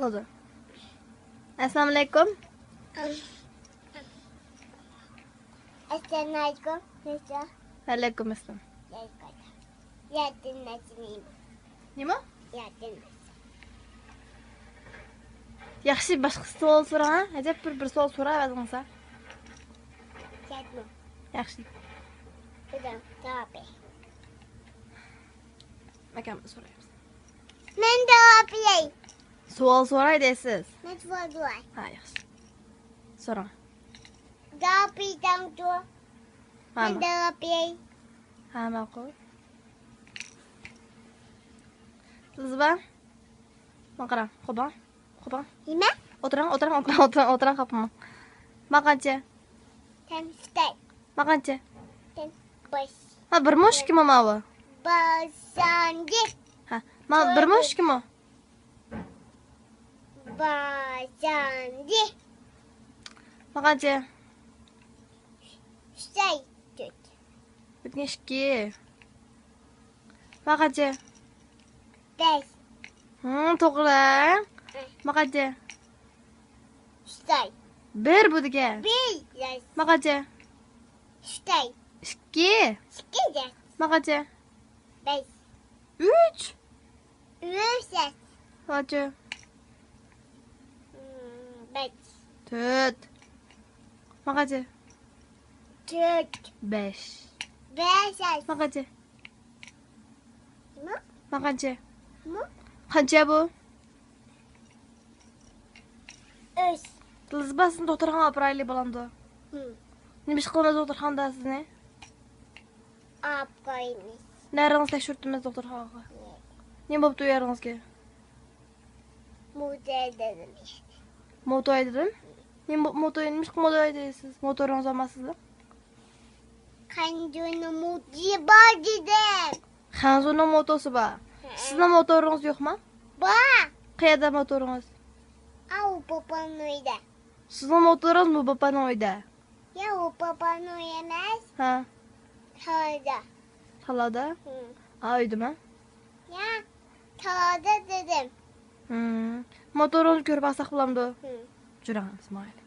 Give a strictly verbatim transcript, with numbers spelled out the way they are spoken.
بولىدۇ. ئەسسالامۇئەلەيكۇم. ئەسسالامۇئەلەيكۇم. ۋەئەلەيكۇم ئەسسالام. ياردەم بەرسىڭىز. نېمە؟ ياردەم بەرسىڭىز. ياخشى، باشقا سوئال سوراڭ، ھە؟ ئەجەب بىر، بىر سوئال سوراۋەرسىڭىز، ھە؟ ياردەم. ياخشى. بىردەم جاۋاب بېرىڭ. ماكان سورايمىز. مەن جاۋاب بېرەي. سوئال سوراي دەيسىز. مەن جاۋاب بېرەي. ھە، ياخشى. سوراڭ. جاۋاب بېرىڭ. ھە، مەن جاۋاب بېرەي. ھە، ماقۇل. قىز بار. ماڭا قاراڭ، قوپاڭ، قوپاڭ. نېمە؟ ئولتۇرۇڭ، ئولتۇرۇڭ، ئولتۇرۇڭ، ئولتۇرۇڭ، ئولتۇرۇڭ، قاپماڭ. ماڭا قانچە؟ تەمسىتەي. ماڭا قانچە؟ باش. ھە، بىرمۇ ئىككىمۇ ماۋۇ؟ باشاندى. ھە، ماڭا بىرمۇ ئىككىمۇ؟ باشاندى. ماڭا قانچە؟ ئۈچەي. تۆت. بىزگە ئىككى. ماڭا قانچە؟ بەش. ھىم، توغرا. ماڭا قانچە؟ ئۈچەي. بىر بۇ دېگەن. بىر. ياش. ماڭا قانچە؟ ئۈچەي. ئىككى. ئىككى. ياش. ماڭا قانچە؟ بەش. ئۈچ. ئۈچ. ياش. قانچە؟ ھىم، بەش. تۆت. ماڭا قانچە؟ تۆت. بەش. بەش. ياش. ماڭا قانچە؟ نېمە؟ ماڭا قانچە؟ نېمە؟ قانچە بۇ؟ ئۈچ. لىزباسنى دوختۇرخانىغا ئاپىرايلى بولامدۇ؟ ھىم. نېمە ئىش قىلىمىز دوختۇرخانىدا سىزنى؟ ئاپىرايمىز. نەرىڭىزنى تەكشۈرتىمىز دوختۇرخانىغا. نېمە بوپتۇ يېرىڭىزگە؟ موتور دېدىم. موتور ھەيدىدىم. نېمە بو-، موتور، نېمە ئىش قىلىپ موتور ھەيدەيسىز؟ موتورىڭىز بارما سىزنىڭ؟ خەنزۇنىڭ موتورى بار دېدىم. خەنزۇنىڭ موتورى بار. سىزنىڭ موتورىڭىز يوقما؟ بار. قەيەردە موتورىڭىز؟ ئاۋۇ پاپامنىڭ ئۆيىدە. سىزنىڭ موتورىڭىزمۇ پاپانىڭ ئۆيىدە؟ ياق، ئۇ پاپامنىڭ ئۆيى ئەمەس. ھە. تالادا. تالادا؟ ھىم. ئا، ئۆيدىمۇ؟ ياق، تالادا دېدىم. ھىم. موتورىڭىزنى كۆرۈپ ئالساق بولامدۇ؟ ھىم. جۈرەڭ، مايلى.